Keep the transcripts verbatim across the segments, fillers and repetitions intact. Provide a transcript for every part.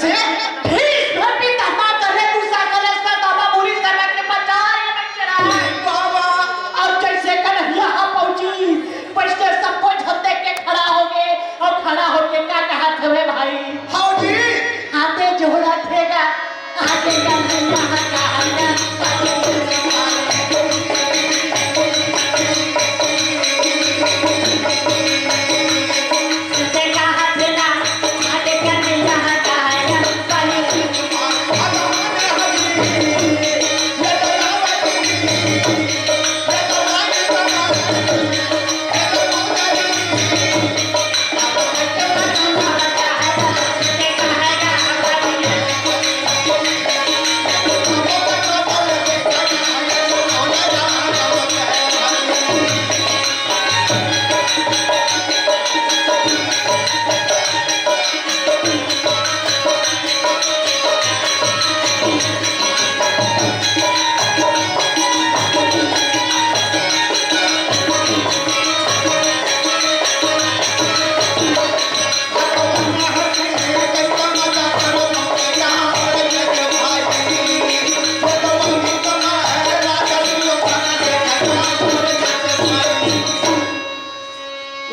भीष्म पितामह करे दूसरा कलेश का बाबा बुरी तरह के बचा रे बच्चे रहा। बाबा। अब जैसे कन्हैया हा पहुंची, पछते सब कोई झंडे के खड़ा हो गए और खड़ा होके का कहा थे भाई? हाँ जी। हाथे जोड़ा थे गा, आगे कन्हैया हा कहा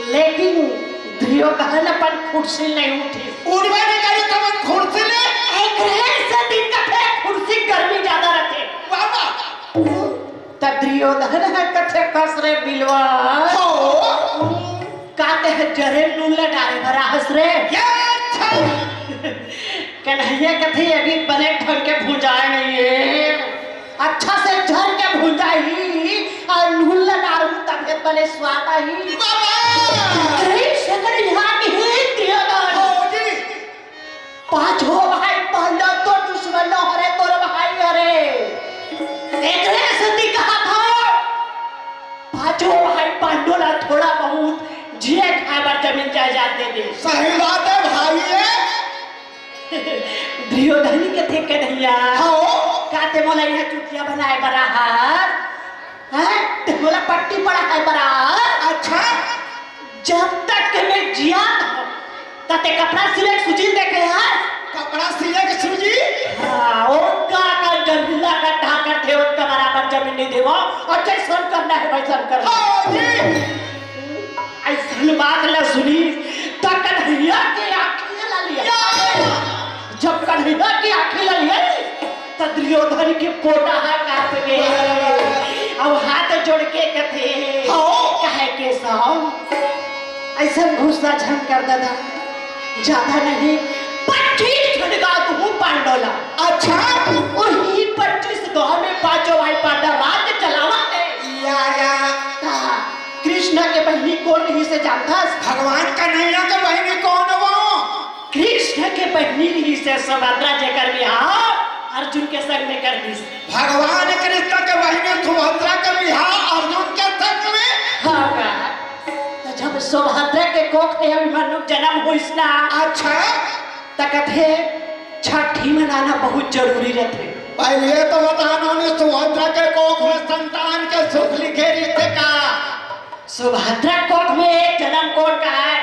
लेकिन दुर्योधन अपन खुर्सी नहीं उठी। उठबे नहीं करे, तब खुर्सी ले। एक रहे से दिन का फेर खुर्सी गर्मी ज्यादा रहते। बाबा। त दुर्योधन ह कथे कस रे बिलवा। हो। का ते ह जरे नून ल डारे भरा हस रे। ये अच्छा। कन्हैया कथे अभी बने ढंग के भुंजाए नहीं है। अच्छा से झर के भुंजाही और नून ल डारू तभे बने स्वाद आही। बाबा। अरे शंकर यहाँ की है दुर्योधन। हो जी। पांचों भाई पांडव तो दुश्मन न हरे, तोर भाई हरे। एकरे सेती कहा था, पांचों भाई पांडव ला थोड़ा बहुत जिए खाए बर जमीन जायदाद दे दे। सही बात है भाई, ये दुर्योधन के थे कन्हैया। हाँ। का ते मोला यहाँ चुतिया बनाए बर आहस? हैं? ते मोला पट्टी पढ़ाए बर आहस? अच्छा। जब तक के मैं जिया था, त ते कपड़ा सिले के सूजी देखे हस? कपड़ा सिले के सूजी? हाँ, ओतका का जमीन ला का ढाकर थे, ओतका बराबर जमीन नहीं देवा, और जैसन करना है वैसन कर। हाँ जी। ऐसन बात ला सुनी, त कन्हैया के आँखी ला लिया। या, या, या। जब कन्हैया के आँखी ला लिया, त दुर्योधन के पोटा हा कांप गे। अब हाथ जोड़ के कथे, हाँ। कहे केशव, ऐसा गुस्सा झन कर दादा, ज्यादा नहीं, पच्चीस झन गा दूहूं पांडव ला। अच्छा। वही पच्चीस गांव में पांचों भाई पांडव राज्य चलावा है। या, या। ता कृष्ण के बहिनी कोन रहिसे जानथस? भगवान कन्हैया के बहिनी कोन वो? कृष्ण के बहिनी रहिसे सुभद्रा, जेकर बिहाव अर्जुन के संग में कर दिस। भगवान कृष्ण के बहिनी सुभद्रा के बिहाव अर्जुन के संग में? हाँ का? त जब सुभद्रा के कोख में अभिमन्यु के जन्म होइस ना, अच्छा। त कथे छठी मनाना बहुत जरूरी रहथे। पहले ये तो बताना ने सुभद्रा के कोख में संतान के सुख लिखे रहिसे का? सुभद्रा कोख में एक जन्म कोन का है,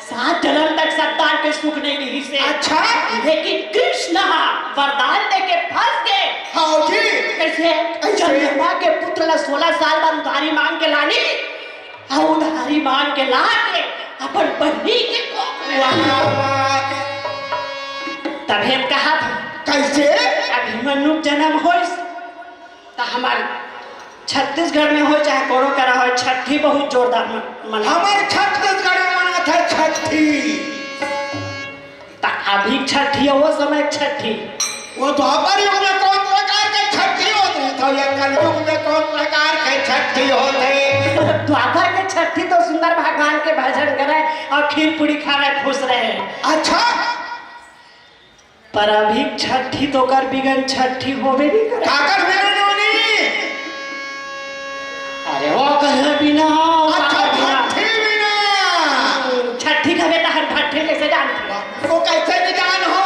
सात जन्म तक संतान के सुख नहीं रहिसे। अच्छा। लेकिन कृष्ण हा वरदान दे के फंस गे। हाँ जी। कैसे? कैसे? चंद्रमा के पुत्र ला सोलह साल बाद उधारी मांग के लानी, और उधारी मांग के ला के अपन बहिनी के कोख में वाह, वाह। तभे हम कहा था, कैसे? अभिमन्यु के जन्म होइस, त हमार छत्तीसगढ़ में हो चाहे कोनो करा हो, छठी बहुत जोरदार मन-, मनाथे। हमार छत्तीसगढ़ में मनाथे छठी। त अभी छठी है, वो समय छठी। वो द्वापर युग में कौन प्रकार के छठी होत रहिस, ये कलयुग में कौन प्रकार के छठी होत हे? द्वापर के छठी तो सुंदर भगवान के भजन करे और खीर पूरी खावे, खुश रहे। अच्छा। पर अभी छठी तो कर बिगन छठी होबे नहीं करे। काकर बिना नोनी? अरे वो कहे बिना, अच्छा, काकर बिना। भट्ठी बिना। छठी कहे त हम भट्ठी कैसे जानते? वो कैसे नहीं जान हो?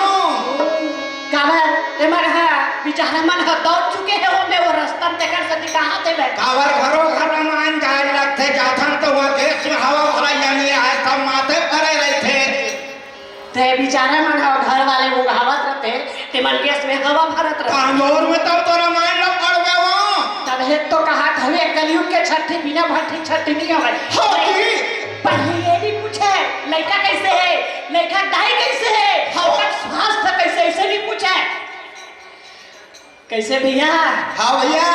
काबर, एमन ह, बिचारा मन ह दौड़ चुके हे, ओमे वो रस्तन तेकर सेती कहा थे बे। काबर घरो घर मान जाए लगथे, जाथन तो वो देश में हवा भरा यानी आए, सब माथे परे रहथे। ते बिचारा मन ह घर वाले उंघावत रह-, मन के में हवा भरत रहे। कांजोर में तब तो रामायण ला पढ़ गए हो। तब हे तो कहा था, वे कलयुग के छठी बिना भट्ठी छठी नहीं होवे। हाँ जी। पहले ये भी पूछे, लड़का कैसे है, लड़का दाई कैसे है, हाँ। ओकर स्वास्थ्य कैसे, ऐसे भी पूछे। कैसे भैया? हाँ भैया।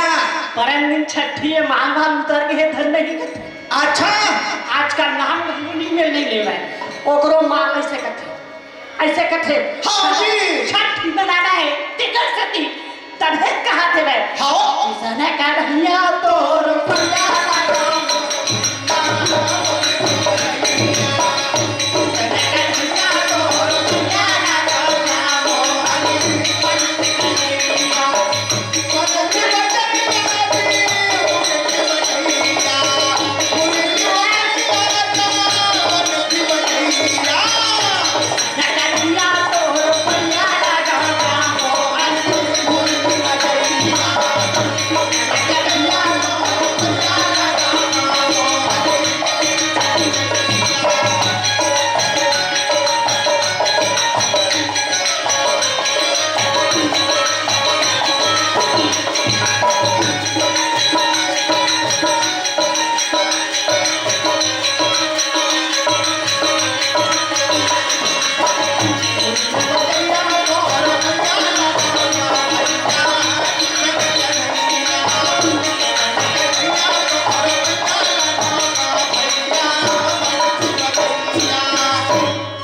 परन दिन छठी है, माल वाल उतर के धन नहीं करते। अच्छा। आजकल नाम नहीं में नहीं लेवे, ओकरो माल ऐसे करते। ऐसे कथे, हाँ जी। छठी मनाना है, तेकर सेती तभे कहा थे मैं। हाँ। किसने कढ़िया तोर भैया।